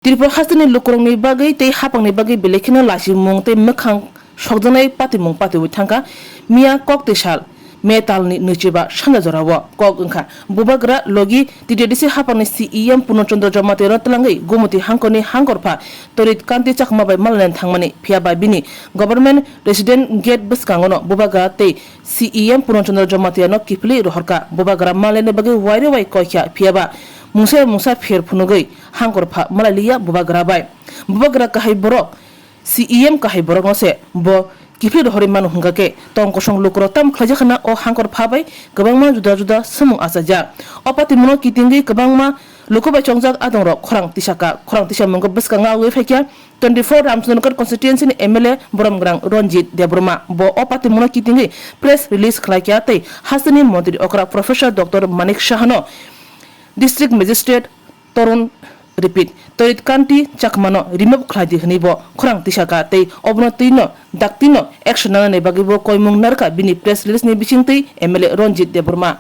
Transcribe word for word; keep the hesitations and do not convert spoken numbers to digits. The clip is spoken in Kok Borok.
Tripura hasteni lukurokni bagwi tei haphangni bagwi belai kheno lachimung tei mwkhang sokjaknai patimung patiwi thangkha. Miya kok tei sal May talni nwichiba sanja jorao kok wngkha. Bubagra logi T T D C haphangni C E M Purno Chandra Jamatia no twlangwi Gumoti hangkorni hangkorpha Torit Kanti Chakma bai malaina thangmani, phiyaba bini government resident gate bwskango no Bubagra tei C E M Purno Chandra Jamatia no kiphilwi rohorkha. Bubagra malaina bagwi waire wai koikha, phiyaba mungsa mungsa pher phunugwi hangkorpha malailiya Bubagra bai. Bubagra kahai borok, C E M kahai borokno se bo kiphilwi rohorwi mano hwnkha khe, tong kosong lukurok tamo khlaijakha na o hangkorpha bai kwbangma juda juda swmung achajak. O patimungno kitingwi kwbangma luku bai chongjak adongrok khorang tisaka. Khorang tisamungkhe bwskango agwi phaikha twenty four Ramchandranagar constituency ni M L A Boromgrang Ranjit Debbarma. Bo o patimungno kitingwi press release khlaikha tei hasteni montri okra Professor Doctor Manik Sahano District Magistrate Torun, repeat, Torit Kanti Chakmano remove khlai di hwnwi bo khorang tisaka tei obono twino daktino action nanani bagwi bo koimung narwkha bini press release ni bisingtwi M L A Ranjit Debbarma.